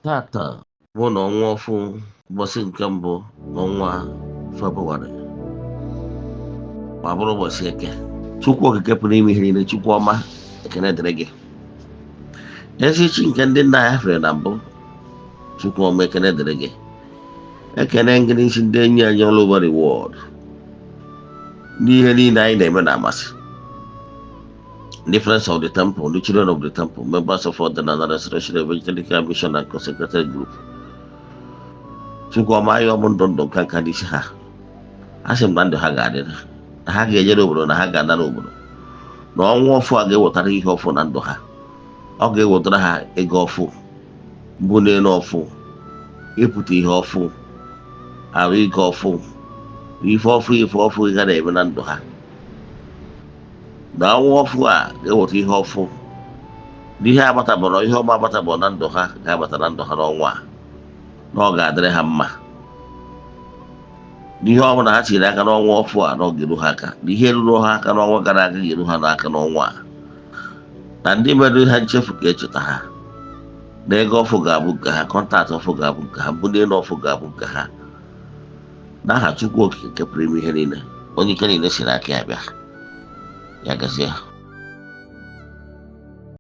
Tata bụ na ọnwa ọfụ, ụbọchị nke mbụ n'ọnwa Febrụwarị, ma bụrụ ụbọchị Eke. Chukwu Okike pụrụ ime ihe niile, Chukwu ọma, ekene dịrị gị. Ezi chi nke ndị nna ya fere na mbụ, Chukwu ọma, ekene dịrị gị. Ekene gị n'isi ndị enyi anyị all over the world, n'ihe niile anyị na-eme na-amasị ndị Friends of the Temple, ndị Children of the Temple, members of Ọdịnala Restoration Evangelical Mission and Consecrated Group. Chukwu ọma, ayọ m ndụ ndụ nka nka n'isi ha. A sị m na ndụ ha ga-adị, na ha ga-ejere obodo, na ha ga-ana n'obodo, na ọnwa ọfụ a ga-ewetara ihe ọfụ na ndụ ha. Ọ ga-ewetara ha ego ọfụ, mbụ n'elu ọfụ, ịpụta ihe ọfụ, arụ ike ọfụ, ife ọfụ, ife ọfụ ga na-eme na ndụ ha. Na ọnwa ọfụ a ga-eweta ihe ọfụ, na ihe agbatabọrọ, ihe ọma agbatabọrọ na ndụ ha ga-abata na ndụ ha n'ọnwa a, na ọ ga-adịrị ha mma. N'ihe ọ bụla ha tiri aka n'ọnwa ọfụ a, na ọ ga-eru ha aka, na ihe ruru ha aka n'ọnwa gara aga ga-eru ha n'aka n'ọnwa a, na ndị mere ha nchefu ga-echeta ha, na ego ọfụ ga-abụ nke ha, contact ọfụ ga-abụ nke ha, mbuli elu ọfụ ga-abụ nke ha, n'aha Chukwu Okike nke pụrụ ime ihe niile, onye ike niile si n'aka ya bịa. Ya gazie.